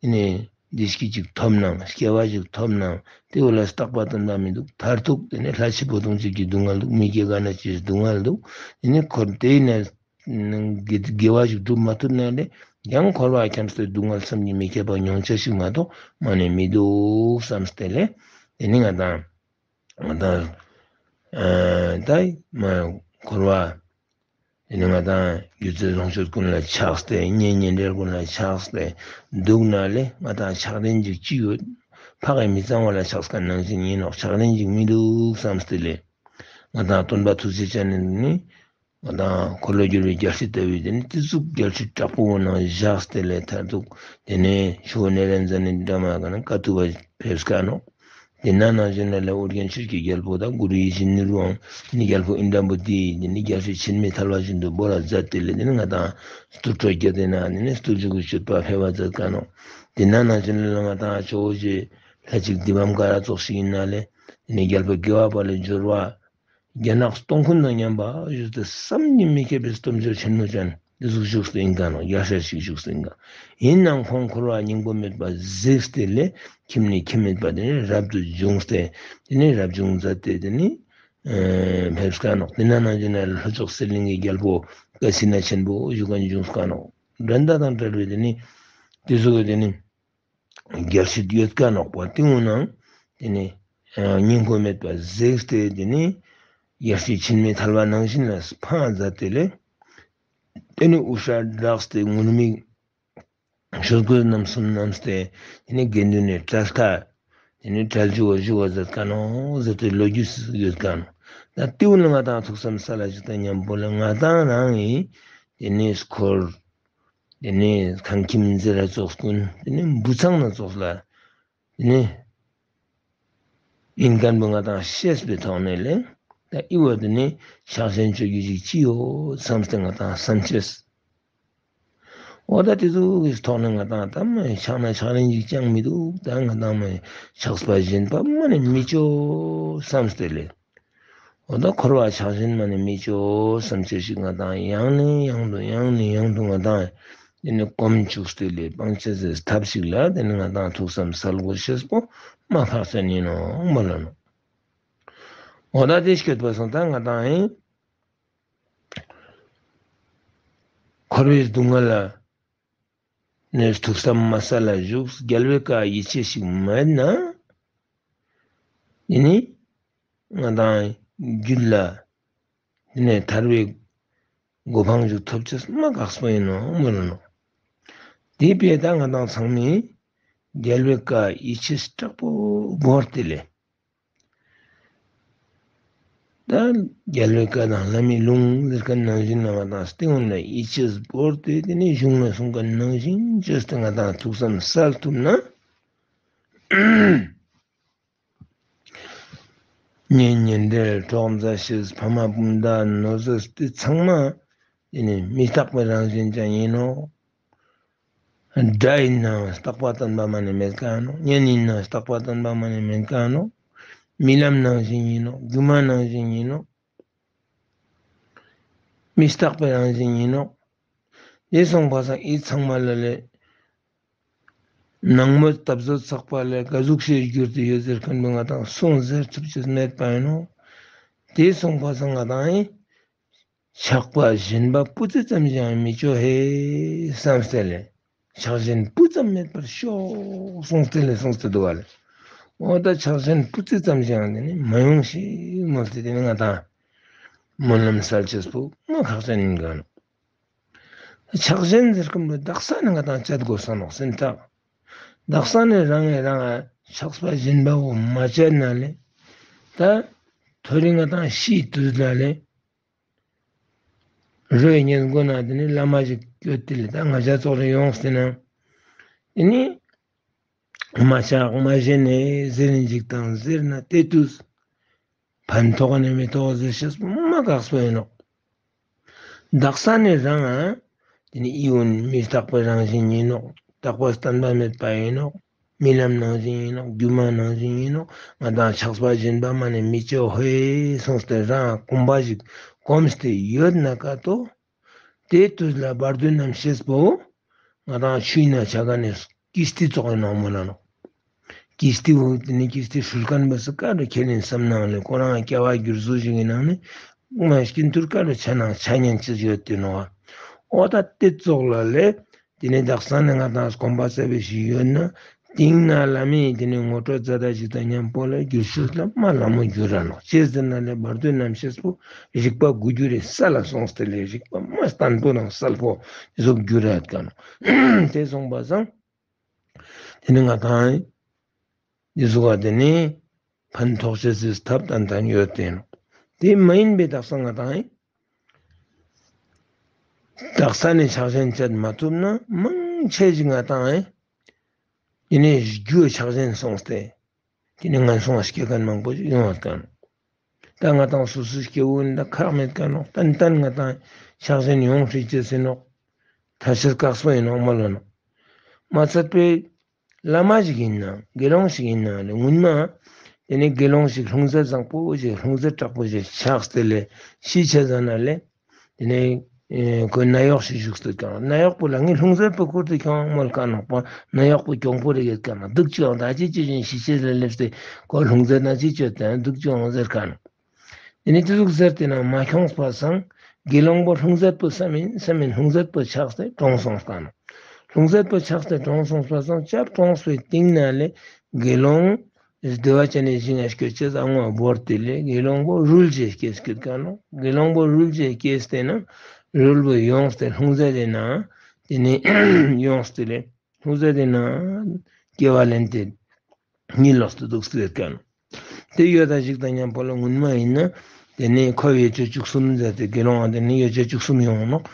ནི་བདེ་སྐྱིད་ཅིག་ཐོབ་ནའང་སྐྱེ་བ་ཞིག་ཐོབ་ནའང་དེ་བོ་ལ་རྟག་པ་དོན་དག་མི་འདུག་མཐར་ཐུག་དེ་ནི་ལྷ་ཕྱི་བོ་དུང་ཅིག་གི་སྡུག་བསྔལ་འདུག་མི་སྐྱེ་རྒ་ན་འཆིའི་སྡུག་བསྔལ་འདུག་དེ་ནི་འཁོར་དེ་ནས། དགེ་དགེ་བ་ཞིག་སྒྲུབ་མ་ཐུབ་ན་ལས་ཡང་འཁོར་བ་འཁྱམས་ཏེ་སྡུག་བསྔལ་བསམ་གྱིས་མི་ཁྱབ་པ་མྱོང་བྱ་ཞིག་མ་གཏོགས་མ་ནས་མི་འདུག་བསམ་སྟེ་ལས། དེ་ནི་ང་དང་ང་དང་ཨ་ད་མ་འཁོར་བ་དེ་ནི་ང་དང་སྒྱུ་རྩལ་ལོངས་སྤྱོད་ཀུན་ལ་ཆགས་ཏེ་གཉེན་ཉེ་འབྲེལ་ཀུན་ལ་ཆགས་ཏེ་འདུག་ན་ལས་ང་དང་ཕྱག་ལེན་ཅིག་ཅི་ཡོད། ཕ་གི་མི་གཙང་བ་ལ་ཆགས་མཁན་ནང་བཞིན་ཡིན་ནོག་ཕྱག་ལེན་ཅིག་མི་འདུག་བསམ་སྟེ་ལས། ང་དང་སྟོན་པ་ཐུགས་རྗེ་ཅན་ནི། ང་དང་འཁོར་ལོས་སྒྱུར་བའི་རྒྱལ་སྲིད་ལྟ་བུའི་དེ་ནི་དེ་ཟུག་རྒྱལ་སྲིད་དྲག་པོ་ནང་བཞག་སྟེ་ལས་མཐར་ཐུག་དེ་ནས་ཞུ་བོ་ནེ་རན་ཛ་ནི་འདྲ་མ་ག་ན་དཀའ་ཐུབ་པ་ཕེབས་ཀ་ནོག་དེ་ན་ནང་བཞིན་ལ་ལས་ཨོ་རྒྱན་ཆོས་ཀྱི་རྒྱལ་པོ་དང་གུ་རུ་ཡིད་བཞིན་ནོར་བུའང་དེ་ནི་རྒྱལ་པོ་ཨིནྡྲ་བྷུ་ཏི་དེ་ནི་རྒྱལ་སྲིད་ཆེན་མོའི་ཐལ་བ་བཞིན་དུ་བོར་བ་མཛད་དེ་ལས་དེ་ནི་ང་དང་སྟོད་འཕྲོ་བརྒྱད་དེ་ན་དེ་ནི་སྟོད་འཇུག་གི་སྤྱོད་པ་འཕེལ་བ་མཛད་ཀ་ནོ། དེ་ན་ནང་བཞིན་ལ་ང་དང་ཇོ་བོ་རྗེ་ལྷ་གཅིག་དི་བཾ་ཀ་ར་ཙོགས་ཤིག་ཡིན་ན་ལས་དེ་ནི་རྒྱལ་པོ་དགེ་བ་པ་ལས་འབྱོར་བ། རྒྱ་ནག་སྟོང་ཁུན་དང་མཉམ་པ་ཞུ་སྟེ་བསམ་གྱིས་མི་ཁྱབ་པའི་སྟོབས་འབྱོར་ཆེན་མོ་ཅན་འདི་ཟུག་བཞུགས་སུ་ཡིན་ག་ནོ། རྒྱལ་སྲས་ཤིག་བཞུགས་སུ་ཡིན་ག། ཡིན་ནའང་ཁོང་འཁོར་བ་སྙིང་པོ་མེད་པ་གཟིགས་ཏེ་ལས་ཁྱིམ་ནས་ཁྱིམ་མེད་པ་དེ་ནི་རབ་ཏུ་བྱུང་སྟེ་དེ་ནི་རབ་བྱུང་མཛད་དེ་དེ་ནི་ཕེབས་ཀ་ནོ། དེ་ན་ནང་བཞིན་ལྷོ་ཕྱོགས་གསེར་གླིང་གི་རྒྱལ་པོ་ཀ་སི་ན་ཆེན་པོ་བཞུགས་ཀ་བྱུང་ཀ་ནོ། འགྲན་ཟླ་དང་བྲལ་བའི་དེ་ནི་དེ་ཟུག་གི་དེ་ནི། རྒྱལ་སྲིད་ཡོད་ཀ་ནོག་པ་དེ་འུ་ནང་དེ་ནི་སྙིང་པོ་མེད་པ་གཟིགས་ཏེ་དེ་ནི་རྒྱལ་སྲིད་ཆེན་མོའི་ཐལ་བ་ནང་བཞིན་ལ་འཕངས་མཛད་དེ་ལས། དེ་ནི་དབུ་སྐྲ་བསྲེགས་ཏེ་ངུར་སྨྲིག་ཆོས་གོས་རྣམ་གསུམ་བསྣམས་ཏེ་དེ་ནི་དགེ་འདུན་ནས་གྲལ་མཐའ་དེ་ནི་གྲལ་མཇུག་བ་བཞུགས་པ་མཛད་ཀ་ནོ་ཟེར་ཏེ་ལོ་རྒྱུས་ཡོད་ཀ་ནོ། ད་དེ་འུ་ནི་ང་དང་ཐུགས་བསམ་ས་ལ་ཞིག་དང་མཉམ་པོ་ལ་ང་དང་རང་ཡིན་དེ་ནི་འཁོར། དེ་ནས་ཁང་ཁྱིམ་མཛེས་ར་ཙོགས་ཀུན་དེ་ནས་འབུ་ཚང་ན་ཙོགས་ལ་དེ་ནས་ཨིན་ཀན་པོ་ང་དང་ཤེས་པའི་ཐོག་ནས་ལས་ད་ཨི་བ་དེ་ནས་ཕྱག་ཆེན་ཆོས་ཀྱི་ཅིག་ཅི་ཡོད་བསམ་སྟེ་ང་དང་བསམ་ཤེས། འོ་ད་དེ་ཚོ་གི་ཐོག་ནས་ང་དང་ད་མ་ཕྱག་ན་ཕྱག་རིང་ཅིག་ཅང་མི་འདུག་ད་ང་དང་མ་ཕྱག་པ་བཞིན་པ་མ་ནས་མི་ཅོ་བསམ་སྟེ་ལས། འོ་ད་འཁོར་བ་ཆགས་ཞེན་མ་ནས་མི་སྐྱོ་བསམ་ཚུལ་ཞིག་ང་དང་ཡང་ནས་ཡང་དུ་ཡང་ནས་ཡང་དུ་ང་དང་དེ་ནི་སྒོམ་བཅུག་སྟེ་ལས་སྤང་བྱ་ཟེར་ཐབས་ཤིག་ལ་དེ་ནི་ང་དང་ཐུགས་བསམ་གསལ་པོ་ཤེས་པོ་མ་ཁག་ཅན་ཡིན་ནོ་མ་ལ་ནོ། འོ་ད་དེ་སྐྱོད་པ་སོང་ད་ང་དང་ཡིན། འཁོར་བའི་སྡུག་བསྔལ་ལ། ནས་ཐུགས་བསམ་མ་ས་ལ་བཞུགས་རྒྱལ་བའི་བཀའ་ཡིད་ཆེས་ཤིག་མེད་ན། དེ་ནི་ང་དང་རྒྱུད་ལ་དེ་ནས་ཐར་བའི་གོ་འཕང་ཞིག་ཐོབ་ཅེས་མ་ཁག་པོ་ཡིན་ནོ་མི་རུང་ནོ། དེ་བས་ད་ང་དང་ཚང་མས་རྒྱལ་བའི་བཀའ་ཡིད་ཆེས་དྲག་པོ་བོར་ཏེ་ལས། ད་རྒྱལ་བའི་བཀའ་དང་བླ་མའི་ལུང་ཟེར་མཁན་ནང་བཞིན་ལ་ང་དང་སྟེང་འོག་ལ་ཡིད་ཆེས་བོར་ཏེ་དེ་ནས་གཞུང་ལ་གསུངས་མཁན་ནང་བཞིན་བཅོས་ཏེ་ང་དང་ཐུགས་བསམ་གསལ་ཐུབ་ན། གཉེན་ཉེ་འབྲེལ་གྲོགས་མཛའ་བཤེས་ཕ་མ་སྤུན་ཟླ་ནོར་རྫས་དེ་ཚང་མ་དེ་ནི་མི་རྟག་པའི་རང་བཞིན་ཅན་ཡིན་ནོ། དགྲ་ཡིན་ནའང་རྟག་པ་བརྟན་པ་མ་ནས་མེད་ཀ་ནོ། གཉེན་ཡིན་ནའང་རྟག་པ་བརྟན་པ་མ་ནས་མེད་ཀ་ནོ། རྨི་ལམ་ནང་བཞིན་ཡིན་ནོ། སྒྱུ་མ་ནང་བཞིན་ཡིན་ནོ། མི་རྟག་པའི་རང་བཞིན་ཡིན་ནོ། དེ་སོང་པ་སང་ཨི་ཚང་མ་ལ་ལས། ནང་མོལ་སྟབས་བཟོ་ཚགས་པ་ལས་ག་ཟུག་ཤེས་གྱུར་དུ་ཡོད་ཟེར་མཁན་པོ་ང་དང་གསུང་ཟེར་ཐུབ་ཅེས་མེད་པ་ཡིན་ནོ། དེ་སོང་པ་སང་ང་དང་ཨི། ཆགས་པ་ཞེན་པ་སྤུ་རྩེ་ཙམ་ཞིག་ཡང་མི་སྐྱོ་ཧེ་བསམ་སྟེ་ལས། ཆགས་ཞེན་སྤུ་ཙམ་མེད་པར་ཤོག་གསུངས་ཏེ་ལས་གསུངས་ཏེ་འདུག་བ་ལས། འོ་ད་ཆགས་ཞེན་སྤུ་རྩེ་ཙམ་ཞིག་ཡང་དེ་ནི་མ་ཡོང་ཞིག་མོལ་ཏེ་དེ་ནི་ང་དང་སྨོན་ལམ་གསལ་ཆེས་པོ་མ་ཁག་ཅན་ཡིན་ག་ནོ། ཆགས་ཞེན་ཟེར་མཁན་པོ་དག་ས་ནས་ང་དང་བཅད་དགོས་ས་ནོག་སེམས་ཐག་དག་ས་ནས་རང་ངས་རང་ང་ཆགས་པ་ཞེན་པ་བོ་མ་བཅད་ན་ལས། ད་ཐོ་རེ་ང་དང་ཤི་དུས་ལ་ལས། རོས་ཉན་དགོས་ན་དེ་ནི་བླ་མ་ཞིག་སྐྱོད་དེ་ལས་ད་ང་ཅག་ཚོགས་རེ་ཡོངས་ཟེར་ན། དེ་ནི་མ་ཆགས་མ་ཞེན་ནས་ཟེར་ནས་འཇིག་དང་ཟེར་ན་དེ་དུས་ཕན་ཐོགས་ནས་མི་ཐོགས་ཟེར་ཤེས་མ་དགག་སོ་ཡིན་ནོ། དག་ས་ནས་རང་ཨ། དེ་ནི་ཨི་བོ་ནི་མི་རྟག་པའི་རང་བཞིན་ཡིན་ནོ། རྟག་པ་བརྟན་པ་མེད་པ་ཡིན་ནོ། རྨི་ལམ་ནང་བཞིན་ཡིན་ནོ། སྒྱུ་མ་ནང་བཞིན་ཡིན་ནོ། ང་དང་ཆགས་པ་ཞེན་པ་མ་ནས་མི་སྐྱོ་ཧེ་གསུངས་ཏེ་རང་གོམ་པ་ཞིག་གོམས་ཏེ་ཡོད་ན་ཀ་ཏོ། དེ་དུས་ལ་བར་དོའི་རྣམ་ཤེས་པོ་ང་དང་ཆུ་ཡིན་ན་ཆ་ག་ནས་ཀིས་ཏི་ཙོགས་ཡིན་ནོ་མོ་ལ་ནོ། ཀིས་ཏི་བོ་དེ་ནི་ཀིས་ཏི་ཧྲུལ་མཁན་པོ་སུ་ཀ་རུ་ཁས་ལེན་བསམ་ནའང་ལས་ཁོ་རང་སྐྱ་བ་འགྱུར་བཟོ་ཞིག་ཡིན་ནའང་ནི་མ་སྐྱིན་ཐུར་ཀ་རུ་ཆ་ནང་ཆ་ཉན་ཅི་ཡོད་དེ་ནོ། འོ་ད་དེ་ཙོགས་ལ་ལས། དེ་ནས་དག་ས་ནས་ང་དང་གོམ་པ་བསལ་བའི་ཞིག་ཡོད་ན། དེང་ན་བླ་མས་དེ་ནས་ངོ་སྤྲོད་མཛད་ད་ཞིག་དང་མཉམ་པོ་ལ་འགྱུར་ཤོས་ལ་མ་ལ་མོ་འགྱུར་ར་ནོ། ཅེས་ཟེར་ན་ལས་བར་དོའི་རྣམ་ཤེས་པོ་རིག་པ་དགུ་འགྱུར་རེ་ས་ལ་སོང་སྟེ་ལས་རིག་པ་མ་བརྟན་པོ་དང་གསལ་པོ་ཟུག་འགྱུར་ར་ཀ་ནོ། དེ་སོང་པ་སང་། དེ་ནི་ང་དང་། འདི་ཟུག་བ་དེ་ནི་ཕན་ཐོགས་ཆེ་ཟེར་ཐབས་ཏན་ཏན་ཡོད་དེ་ནོ། དེ་མ་ཡིན་པའི་དག་ས་ང་དང་། དག་ས་ནས་ཆགས་ཞེན་བཅད་མ་ཐུབ་ན་མང་ཆེ་ཞིག་ང་དང་། དེ་ནས་རྒྱུ་ཆགས་ཞེན་སོང་སྟེ། དེ་ནས་ངན་སོང་བ་སྐྱེ་མཁན་མང་པོ་ཞིག་ཡོང་བ་དཀའ་ནོག། ད་ང་དང་སོ་སོའི་སྐྱེ་བོ་ཡིན་ད་ཁག་མེད་དཀའ་ནོག། ཏན་ཏན་ང་དང་ཕྱག་ཆེན་ཡོང་ཧྲིལ་ཅེས་ཟེར་ནོག། ཐ་ཤལ་དཀགས་པོ་ཡིན་ནོག་མ་ལོ་ནོག། མ་ཚད་པའི་བླ་མ་ཞིག་ཡིན་ན་དགེ་སློང་ཞིག་ཡིན་ན་ལས་སྔོན་མ། དེ་ནས་དགེ་སློང་ཞིག་ལྷུང་བཟེད་བཟང་པོ་ཞིག་ལྷུང་བཟེད་དྲག་པོ་ཞིག་ཆགས་ཏེ་ལས་ཤི་ཆ་ཟ་ན་ལས། དེ་ནས་ཨེ་ཁོའི་ནད་གཡོག་ཞིག་བཞུགས་ཏེ་ཀྱང་ནད་གཡོག་པོ་ལ་ངའི་ལྷུང་བཟེད་པོ་བསྐུར་ཏེ་ཁྱོད་མོལ་དཀའ་ནོག་པ། ནད་གཡོག་པོ་གྱོང་པོ་རེ་ཡོད་ཀྱང་ན་སྡུག་ཅིག་ཡོང་ད་ཅི་ཅི་བཞིན་ཤི་ཆེས་ལ་སླེབས་ཏེ་ཁོ་ལྷུང་བཟེད་ན་ཅི་ཅོད་དེ་སྡུག་ཅིག་ཡོང་ཟེར་དཀའ་ནོག། དེ་ནས་དེ་ཟུག་ཟེར་ཏེ་ན་མ་ཁྱོངས་པ་སང་དགེ་སློང་པོ་ལྷུང་བཟེད་པོ་བསམ་ཡིན་བསམ་ཡིན་ལྷུང་བཟེད་པོ་ཆགས་ཏེ་གྲོངས་སོང་དཀའ་ནོག། ལྷུང་བཟེད་པོ་ཆགས་ཏེ་གྲོངས་སོང་པ་སང་སྐྱབས་གྲོངས་པའི་སྟེང་ན་ལས་དགེ་སློང་བདེ་བ་ཅན་ནས་ཞིང་ང་སྐྱོད་ཅེས་ཨ་ངོ་བོར་ཏེ་ལས་དགེ་སློང་པོ་རུལ་ཅེས་སྐྱེས་སྐྱོད་ཀ་ནོག། དགེ་སློང་པོ་རུལ་ཅེས་སྐྱེས་ཏེ་ན་རུལ་པོ་ཡོངས་ཏེ་ལྷུང་བཟེད་དེ་ན་དེ་ནས་ཡོངས་ཏེ་ལས་ལྷུང་བཟེད་དེ་ན་སྐྱེ་བ་ལེན་ཏེ་གཉིད་ལོག་ཏུ་འདུག་སྟེ་ཀ་ནོག། དེ་ཡོད་ད་ཞིག་དང་མཉམ་པོ་ལ་སྔོན་མ་ཡིན་ན་དེ་ནས་ཁོ་ཡོ་བྱད་བཅུ་གསུམ་མཛད་དེ་དགེ་སློང་བ་དེ་ནས་ཡོ་བྱད་བཅུ་གསུམ་ཡོང་ནོག།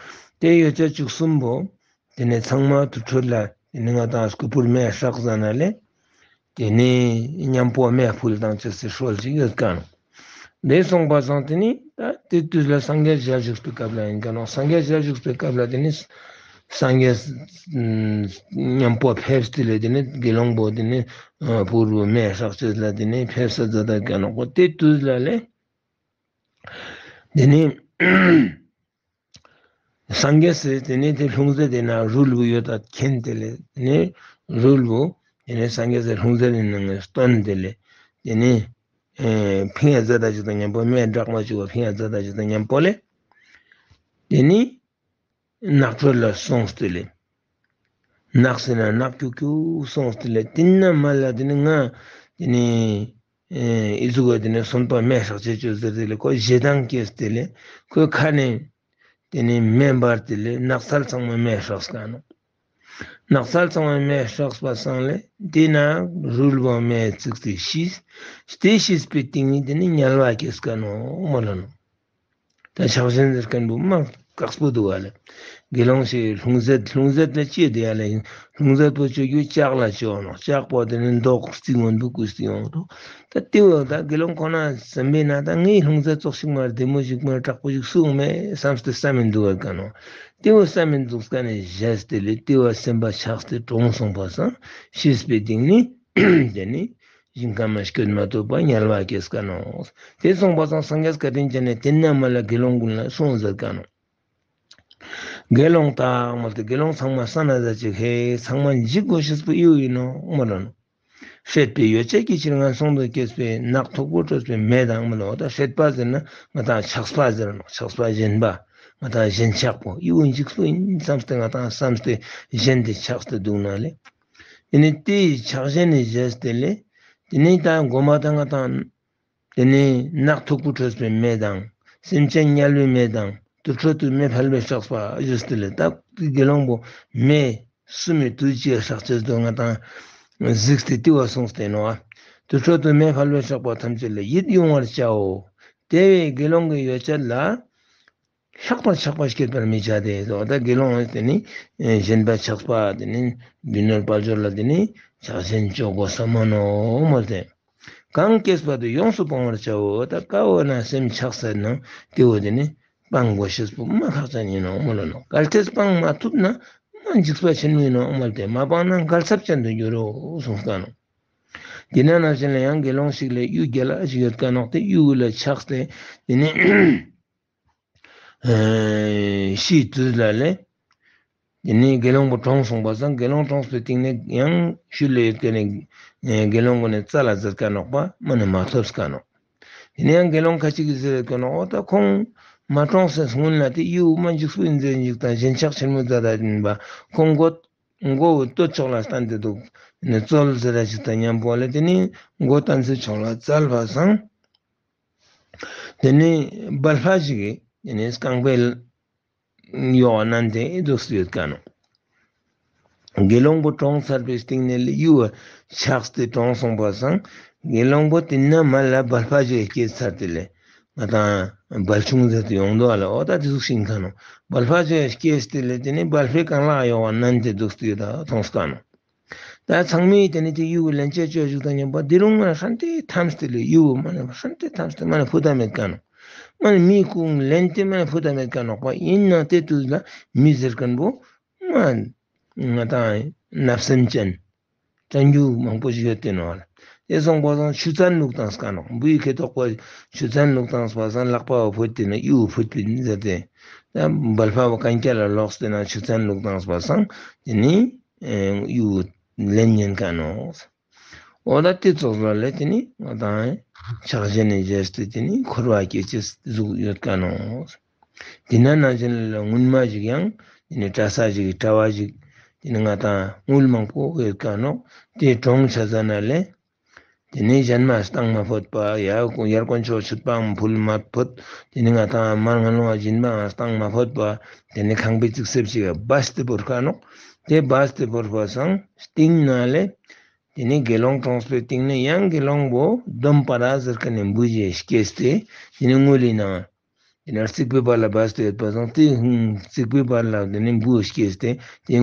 དེ་ཡོ་བྱད་བཅུ་གསུམ་པོ། དེ་ནས་ཚང་མ་དུར་ཁྲོད་ལ་དེ་ནས་ང་དང་སྐུ་ཕུར་མེ་སྲེག་ཟ་ན་ལས། དེ་ནས་མཉམ་པོ་མེ་ཕུལ་དང་ཅི་སྲོལ་ཞིག་ཡོད་ཀ་ནོག། དེ་སོང་པ་སང་དེ་ནས་ད་དེ་དུས་ལ་སངས་རྒྱས་ཞལ་བཞུགས་པའི་སྐབས་ལ་ཡིན་ཀ་ནོག། སངས་རྒྱས་ཞལ་བཞུགས་པའི་སྐབས་ལ་དེ་ནས་སངས་རྒྱས་མཉམ་པོ་ཕེབས་ཏེ་ལས་དེ་ནས་དགེ་སློང་པོ་དེ་ནས་ཕུར་བུ་མེ་སྲེག་ཅེས་ལ་དེ་ནས་ཕེབས་ས་མཛད་ད་ཀ་ནོག་པ། དེ་དུས་ལ་ལས་དེ་ནས། སངས་རྒྱས་སུ་དེ་ནས་དེ་ལྷུང་བཟེད་དེ་ན་རུལ་བུ་ཡོད་ད་མཁྱེན་ཏེ་ལས་དེ་ནས་རུལ་བུ་དེ་ནས་སངས་རྒྱས་སུ་ལྷུང་བཟེད་ནས་ནང་ནས་སྟོན་ཏེ་ལས་དེ་ནས་ཕིང་ཡ་མཛད་ད་ཅིག་དང་མཉམ་པོ་མེ་སྲེག་མ་བཅུག་པ་ཕིང་ཡ་མཛད་ད་ཅིག་དང་མཉམ་པོ་ལས་དེ་ནས་ནགས་ཁྲོད་ལ་སོང་སྟེ་ལས་ནགས་ཟེར་ན་ནགས་ཀྱུག་ཀྱུག་སོང་སྟེ་ལས་དེ་ན་མ་ལ་དེ་ནས་ང་དེ་ནས། ཨེ་ཨི་ཟུག་ག་དེ་ནས་གསོན་པོ་མེ་སྲེག་ཅེས་ཅོ་ཟེར་དེ་ལས་ཁོ་ཞེ་སྡང་སྐྱེས་ཏེ་ལས་ཁོའི་ཁ་ནས་དེ་ནས་མེ་འབར་ཏེ་ལས་ནགས་ཚལ་ཚང་མ་མེ་སྲེག་ཀ་ནོག། ནགས་ཚལ་ཚང་མ་མེ་སྲེག་པ་སང་ལས་དེ་ན་རུལ་བ་མེ་ཚིག་སྟེ་ཤིས། དེ་ཤིས་པའི་སྟེང་ནས་དེ་ནས་དམྱལ་བ་སྐྱེས་ཀ་ནོག་མ་ལ་ནོག། ད་ཕྱག་ཆེན་ཟེར་མཁན་པོ་མ་དཀགས་པོ་འདུག་བ་ལ། དགེ་སློང་ཞིག་ལྷུང་བཟེད་ལྷུང་བཟེད་ལ་ཅི་བསྡད་ཡ་ལ་ཡིན། ལྷུང་བཟེད་པོ་གཅོད་རྒྱུ་ལྕགས་ལ་གཅོད་ནོག། ལྕགས་པོ་དེ་ནི་མདོག་རྩིག་སྔོན་པོ་བཀོད་དེ་ཡོང་འདུག། ད་དེ་བོ་ད་དགེ་སློང་ཁོ་ན་སེམས་པའི་ནང་ད་ངའི་ལྷུང་བཟེད་ཙོགས་ཤིག་མ་བདེ་མོ་ཞིག་མ་དྲག་པོ་ཞིག་སུ་ཡོང་མེད་བསམ་སྟེ་བསམ་མི་འདུག་བ་ཀ་ནོག། དེ་བོ་བསམ་མི་འདུག་ཀ་ནས་བཞེས་ཏེ་ལས་དེ་བོ་སེམས་པ་ཆགས་ཏེ་གྲོངས་སོང་པ་སང་ཤིས་པའི་སྟེང་ནས་དེ་ནི། ཞིང་ཁམས་ལ་སྐྱོད་མ་ཐུབ་པ་དམྱལ་བ་སྐྱེས་ཀ་ནོག། དེ་སོང་པ་སང་སངས་རྒྱས་བཀའ་དྲིན་ཅན་ནས་དེ་ན་མ་ལ་དགེ་སློང་ཀུན་ལ་གསུངས་ཟེར་ཀ་ནོག། དགེ་སློང་དག་མ་ལྟ་དགེ་སློང་ཚང་མ་ས་ན་ཟ་ཅིག་ཧེ་ཚང་མ་འཇིག་དགོས་ཤེས་པོ་ཡོད་ཡིན་ནོག་མ་ལ་ནོག། སྲེད་པའི་ཡོ་བྱད་ཀྱི་ཕྱིར་ངན་སོང་དུ་སྐྱེས་པའི་ནགས་མཐུག་པོ་བྲོས་པའི་མེ་དང་མ་ལོ་ད་སྲེད་པ་ཟེར་ན་ང་དང་ཆགས་པ་ཟེར་ནོག། ཆགས་པ་ཞེན་པ་ང་དང་ཞེན་ཆགས་པོ་ཡོད་འཇིག་པོ་ཡིན་བསམ་སྟེ་ང་དང་བསམ་སྟེ་ཞེན་ཏེ་ཆགས་ཏེ་འདུག་ན་ལས། དེ་ནས་དེའི་ཆགས་ཞེན་ནས་བཞེས་ཏེ་ལས། དེ་ནས་ད་མགོ་མ་དང་ང་དང་། དེ་ནས་ནགས་མཐུག་པོ་བྲོས་པའི་མེ་དང་། སེམས་ཅན་དམྱལ་བའི་མེ་དང་། དུར་ཁྲོད་དུ་མེ་ཕལ་པའི་སྲེག་པ་བཞེས་ཏེ་ལས་ད་དགེ་སློང་པོ་མེ་སུ་མེ་དུས་ཅི་སྲེག་ཅེས་དུ་ང་དང་གཟིགས་ཏེ་དེ་བ་སོང་སྟེ་ནོག། དུར་ཁྲོད་དུ་མེ་ཕལ་པའི་སྲེག་པ་ཐམས་ཅད་ལ་ཡིད་དབྱུང་བར་བྱའོ། དེ་བས་དགེ་སློང་གི་ཡོ་བྱད་ལ། ལྷག་པར་ཆགས་པ་སྐྱེད་པར་མི་བྱ་སྟེ་སོ། ད་དགེ་སློང་དེ་ནི་ཞེན་པ་ཆགས་པ་དེ་ནི་རྒྱུ་ནོར་དཔལ་འབྱོར་ལ་དེ་ནི་ཆགས་ཞེན་ཅོ་དགོས་ས་མ་ནོག་མོལ་ཏེ། གང་སྐྱེས་པ་དེ་ཡོངས་སུ་སྤང་བར་བྱའོ། ད་ཀ་བོ་ན་སེམས་ཆགས་ཟེར་ན་དེ་བོ་དེ་ནི་སྤང་དགོས་ཤེས་པོ་མ་ཁག་ཅན་ཡིན་ནོག་མོལ་ལ་ནོག། གལ་ཏེ་སྤང་མ་ཐུབ་ན་མ་འཇིགས་པ་ཆེན་མོ་ཡིན་ནོག་མོལ་ཏེ་མ་སྤངས་ན་འགལ་ཚབས་ཅན་དུ་འགྱུར་རོ་གསུངས་ཀ་ནོག། དེ་ན་ནང་བཞིན་ལ་ཡང་དགེ་སློང་ཞིག་ལ་གཡུ་རྒྱལ་ལ་ཞིག་ཡོད་ཀ་ནོག་དེ་གཡུ་ལ་ཆགས་ཏེ་དེ་ནི། ཤིའི་དུས་ལ་ལས། དེ་ནས་དགེ་སློང་པོ་གྲོངས་སོང་པ་སང་དགེ་སློང་གྲོངས་པའི་སྟེང་ནས་ཡང་ཤུལ་ལས་ཡོད་མཁན་ནས་དགེ་སློང་ཀུན་ནས་རྩ་ལ་ཟེར་ཀ་ནོག་པ་མ་ནི་མ་ཐོབ་ཀ་ནོག། དེ་ནས་ཡང་དགེ་སློང་ཁ་ཅིག་གིས་ཟེར་ཀ་ནོག། འོ་ད་ཁོང་མ་གྲོངས་སའི་སྔོན་ལ་དེ་གཡུ་མ་འཇིགས་སུ་ཡིན་ཟེར་འཇིགས་དང་ཞེན་ཆགས་ཆེན་མོ་མཛད་ད་ཡིན་པ་ཁོང་མགོ་མགོ་བོ་སྟོད་ཕྱོགས་ལ་བསྟན་ཏེ་འདུག་ནས་རྩོལ་ཟེར་ར་ཞིག་དང་མཉམ་པོ་ལ་དེ་ནས་མགོ་བསྟན་ཚུལ་ཕྱོགས་ལ་བཙལ་བ་སང་། དེ་ནས་སྦལ་ཕ་ཞིག་གིས་དེ་ནས་རྐང་པའི་ཡོག་བསྣན་ཏེ་འདུག་སེ་ཡོད་ཀ་ནོག། དགེ་སློང་པོ་གྲོངས་ཚར་བའི་སྟེང་ནས་ལས་གཡུ་བ་ཆགས་ཏེ་གྲོངས་སོང་པ་སང་དགེ་སློང་པོ་དེ་ན་མ་ལ་སྦལ་ཕ་ཞིག་སྐྱེས་ཚར་ཏེ་ལས་ང་དང་སྦལ་ཆུང་ཟེར་ཏེ་ཡོང་འདུག་ཨ་ལ་འོ་ད་དེ་ཟུག་ཤིང་ཁ་ནོག། སྦལ་ཕ་ཞིག་སྐྱེས་ཏེ་ལས་དེ་ནས་སྦལ་ཕའི་རྐང་ལག་ཡོག་བ་བསྣན་ཏེ་འདུག་སེ་ཡོད་ད་མཐོང་ཀ་ནོག། ད་ཚང་མས་དེ་ནི་དེ་གཡུ་བོ་ལེན་ཆ་བཅོས་བཅུག་དང་མཉམ་པ་དེ་རུང་ང་ཧྲན་ཏེ་ཐམས་ཏེ་ལས་གཡུ་བོ་མ་ནི་ཧྲན་ཏེ་ཐམས་ཏེ་མ་ནི་ཕུ་ད་མེད་ཀ་ནོ། མ་ནི་མི་ཀུང་ལེན་ཏེ་མ་ནི་ཕུ་ད་མེད་ཀ་ནོག་པ། ཡིན་ནང་དེ་དུས་ལ་མི་ཟེར་མཁན་པོ་ང་ང་དང་བརྣབ་སེམས་ཅན། དྲན་རྒྱུ་མང་པོ་ཞིག་ཡོད་དེ་ནོ་ལ། དེ་སོང་པ་སང་ཆུ་ཚན་བླུགས་བཏང་སྐ་ནོག། འབུའི་ཁེ་ཐོག་པ་ཆུ་ཚན་བླུགས་བཏང་སྤ་སང་ལག་པ་བ་ཕུད་དེ་ན་གཡུ་ཕུད་པིན་ཟེར་ཏེ། ད་འབལ་ཕ་བ་གན་རྐྱལ་ལ་ལོག་སྟེ་ན་ཆུ་ཚན་བླུགས་བཏང་སྤ་སང་དེ་ནི་གཡུ་ལེན་ཉན་ཀ་ནོ། འོ་ད་དེ་ཙོགས་ལ་ལས་དེ་ནི་ང་དང་ཕྱག་བཞེས་ནས་བཞེས་ཏེ་དེ་ནི་འཁོར་བ་སྐྱེ་ཅེས་གཟུགས་ཡོད་ཀ་ནོ། དེ་ན་ནང་བཞིན་ལ་སྔོན་མ་ཞིག་ཡང་དེ་ནི་གྲྭ་ས་ཞིག་གྲྭ་བ་ཞིག་དེ་ནི་ང་དང་དངུལ་མང་པོ་ཡོད་ཀ་ནོག། དེ་གྲོང་ཆ་ས་ན་ལས་དེ་ནི་གཞན་མ་བཏང་མ་ཕོད་པ་ཡ་ཡར་དཀོན་མཆོག་མཆོད་པའང་ཕུལ་མ་ཕོད། དེ་ནི་ང་དང་མར་ངན་སློང་བ་སྦྱིན་པའང་བཏང་མ་ཕོད་པ། དེ་ནི་ཁང་པའི་རྩིག་གསེབ་ཞིག་སྦས་ཏེ་བོར་ཀ་ནོག། དེ་སྦས་ཏེ་བོར་བ་སང་སྟེང་ན་ལས། དེ་ནས་དགེ་སློང་གྲོངས་པའི་སྟེང་ནས་ཡང་དགེ་སློང་པོ་སྡོམ་པ་ར་ཟེར་མཁན་ནས་འབུ་ཞིག་སྐྱེས་ཏེ་དེ་ནས་དངུལ་ལི་ནང་། དེ་ནས་རྩིག་པའི་བར་ལ་སྦས་ཏེ་ཡོད་པ་སང་དེ་རྩིག་པའི་བར་ལ་དེ་ནས་འབུ་སྐྱེས་ཏེ་དེ་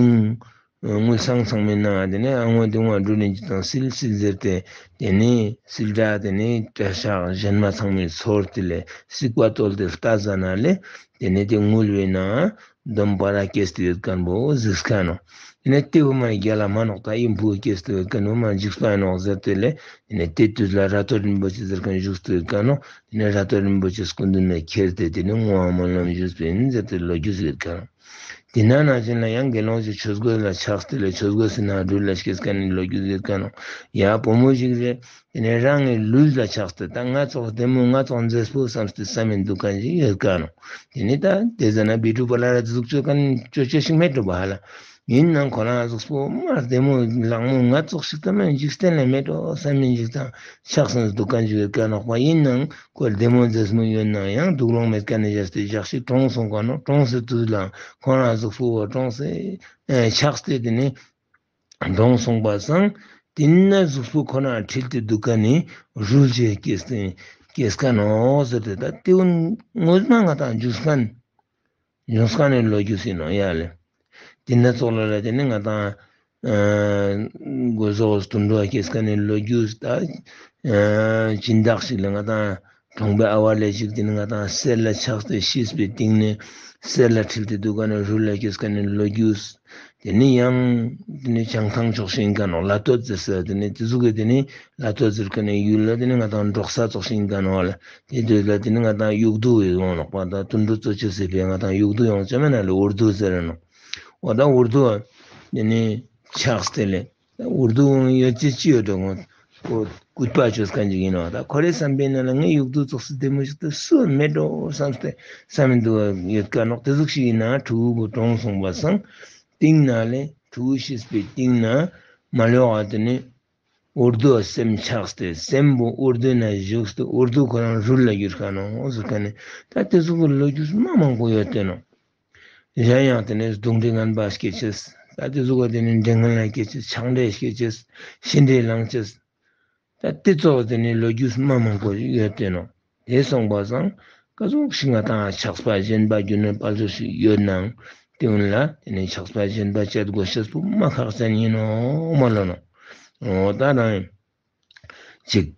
དངུལ་སང་ཚང་མའི་ནང་དེ་ནས་ཨ་ངོ་དེ་ངོ་འགྲོ་ལེན་གྱི་དང་སིལ་སིལ་ཟེར་ཏེ་དེ་ནས་སིལ་སྒྲ་དེ་ནས་གྲྭ་ཤག་གཞན་མ་ཚང་མའི་ཚོར་དེ་ལས་སིག་པ་བཏོལ་ཏེ་ལྟ་ཟ་ན་ལས་དེ་ནས་དེ་དངུལ་བའི་ནང་། སྡོམ་པ་ར་སྐྱེས་ཏེ་ཡོད་མཁན་པོ་གཟིགས་མཁན་ནོ། དེ་ནས་དེ་བུ་མ་ནི་རྒྱ་ལ་མ་ནོག་ད་ཨིན་བུ་སྐྱེས་ཏེ་ཡོད་མཁན་བུ་མ་འཇིགས་པ་ཡིན་ནོག་ཟེར་ཏེ་ལས། དེ་ནས་དེ་དུས་ལ་ར་ཏོ་རིན་པོ་ཆེ་ཟེར་མཁན་བཞུགས་ཏེ་ཡོད་མཁན་ནོ། དེ་ནས་ར་ཏོ་རིན་པོ་ཆེ་སྐུ་མདུན་ནས་ཁྱེར་ཏེ་དེ་ནས་བསྔོ་བ་སྨོན་ལམ་ཞུས་པ་ཡིན་ཟེར་ཏེ་ལོ་རྒྱུས་ཟེར་མཁན་ནོ། དེ་ན་ནང་བཞིན་ལ་ཡང་དགེ་སློང་ཞིག་ཆོས་གོས་ལ་ཆགས་ཏེ་ལས་ཆོས་གོས་སུ་ན་སྦྲུལ་ལ་སྐྱེས་མཁན་ནི་ལོ་རྒྱུས་ཟེར་མཁན་ནོ། ཡ་བུ་མོ་ཞིག་རེད། དེ་ནས་རང་གི་ལུས་ལ་ཆགས་ཏེ་ད་ང་ཙོགས་བདེ་མོ་ང་ཙོགས་མཛེས་པོ་བསམ་སྟེ་བསམ་མི་འདུག་མཁན་ཞིག་ཡོད་མཁན་ནོ། དེ་ནི་ད་དེ་ཟེར་ན་བི་ཀྲུ་པ་ལ་ར་དེ་ཟུག་སྤྱོད་མཁན་སྤྱོད་སྤྱོད་ཞིག་མེད་འགྲོ་བ་ཧ་ལ། ཡིན་ནའང་ཁོ་རང་གཟུགས་པོ་མ་བདེ་མོ་ལག་མོ་ང་ཙོགས་ཤིག་ད་མ་འཇིག་རྟེན་ལ་མེད་འགྲོ་བསམ་མི་འཇིག་དང་ཆགས་སོང་འདུག་མཁན་ཞིག་ཡོད་མཁན་ནོག་པ། ཡིན་ནའང་ཁོ་བདེ་མོ་མཛེས་མོ་ཡོད་ནའང་ཡང་སྡུག་ལོང་མེད་མཁན་ནི་བཞག་སྟེ་ཞག་ཞིག་གྲོངས་སོང་མཁན་ནོ། གྲོངས་སའི་དུས་ལ་ཁོ་རང་གཟུགས་པོ་གྲོངས་སེ་ཆགས་ཏེ་དེ་ནི། གྲོངས་སོང་པ་སང་། དེ་ན་གཟུགས་པོ་ཁོ་ན་འཁྲིལ་ཏེ་འདུག་མཁན་ནི་རུལ་ཅེས་སྐྱེས་ཏེ་སྐྱེས་མཁན་ནོ་ཟེར་ཏེ་ད་དེ་བོ་ངོ་མ་ང་དང་འཇུག་མཁན་འཇུག་མཁན་ནི་ལོ་རྒྱུས་ཡིན་ནོ་ཡ་ལེ། དེ་ན་ཙོགས་ལ་ལ་དེ་ནི་ང་དང་གོས་ཟོག་དུད་འགྲོ་སྐྱེས་མཁན་ནི་ལོ་རྒྱུས་ད་སྦྱིན་བདག་ཞིག་ལ་ང་དང་། གྲོང་པའི་ཨ་བ་ལས་ཅིག་དེ་ནི་ང་དང་གསེར་ལ་ཆགས་ཏེ་ཤི་བའི་སྟེང་ནས་གསེར་ལ་འཁྲིལ་ཏེ་འདུག་མཁན་ནི་རུལ་ལ་སྐྱེས་མཁན་ནི་ལོ་རྒྱུས། དེ་ནི་ཡང་དེ་ནི་བྱང་ཐང་ཕྱོགས་ཤིག་ཡིན་མཁན་ནོ། ལ་སྟོད་ཟེར་ས་དེ་ནི་དེ་ཟུག་གི་དེ་ནི་ལ་སྟོད་ཟེར་མཁན་ནི་ཡུལ་ལ་དེ་ནི་ང་དང་འབྲོག་ས་ཙོགས་ཤིག་ཡིན་མཁན་ནོ་ལ། དེ་དུས་ལ་དེ་ནི་ང་དང་གཡུག་རྡོ་ཡོང་ནོག་པ། ད་དུད་འགྲོ་གཙོ་ཆེ་ཟེར་བའི་ང་དང་གཡུག་རྡོ་ཡོང་ཅེས་མེད་ན་ལ་འུར་རྡོ་ཟེར་ནོ། འོ་ད་འུར་རྡོ་དེ་ནི་ཆགས་ཏེ་ལས། འུར་རྡོ་ཡོད་ཅེས་ཅི་ཡོད་དོ་ངོ་། ཁོ་སྐུད་པ་ཆོས་མཁན་ཅིག་ཡིན་ནོ། ད་ཁོ་རེ་བསམ་པའི་ནང་ལ་ངའི་གཡུག་རྡོ་ཙོགས་སུ་བདེ་མོ་ཞིག་ཏུ་སུ་མེད་འགྲོ་བསམ་སྟེ་བསམ་མི་འདུག་ཡོད་མཁན་ནོ། དེ་ཟུག་ཞིག་ཡིན་ན་ཕྲུ་གུ་གྲོངས་སོང་པ་སང་། སྟེང་ན་ལས་ཕྲུ་གུ་ཤི་བའི་སྟེང་ན་མ་ལོག་ཨ་དེ་ནི་འུར་རྡོ་སེམས་ཆགས་ཏེ་སེམས་པོ་འུར་རྡོ་ན་བཞུགས་ཏེ་འུར་རྡོ་ཁོ་རང་རུལ་ལ་གྱུར་མཁན་ནོ་ཟེར་མཁན་ནི་ད་དེ་ཟུག་གི་ལོ་རྒྱུས་མ་མང་པོ་ཡོད་དེ་ནོ། གཞན་ཡང་དེ་ནས་གདོང་འདྲེ་ངན་པ་སྐྱེ་ཅེས། ད་དེ་ཟུག་ག་དེ་ནས་འདྲེ་ངན་ལ་སྐྱེ་ཅེས། ཆགས་འདྲེ་སྐྱེ་ཅེས། ཤི་འདྲེ་ལངས་ཅེས། ད་དེ་ཙོགས་དེ་ནས་ལོ་རྒྱུས་མ་མང་པོ་ཡོད་དེ་ནོ། དེ་སོང་པ་སང་ཀ་ཟུག་ཤིག་ང་དང་ཆགས་པ་ཞེན་པ་རྒྱུ་ནོར་དཔལ་འབྱོར་ཞིག་ཡོད་ནའང་དེ་འུན་ལ་དེ་ནས་ཆགས་པ་ཞེན་པ་བཅད་དགོས་ཤེས་པོ་མ་ཁག་ཅན་ཡིན་ནོ་མ་ལོ་ནོ། འོ་ད་རང་ཅིག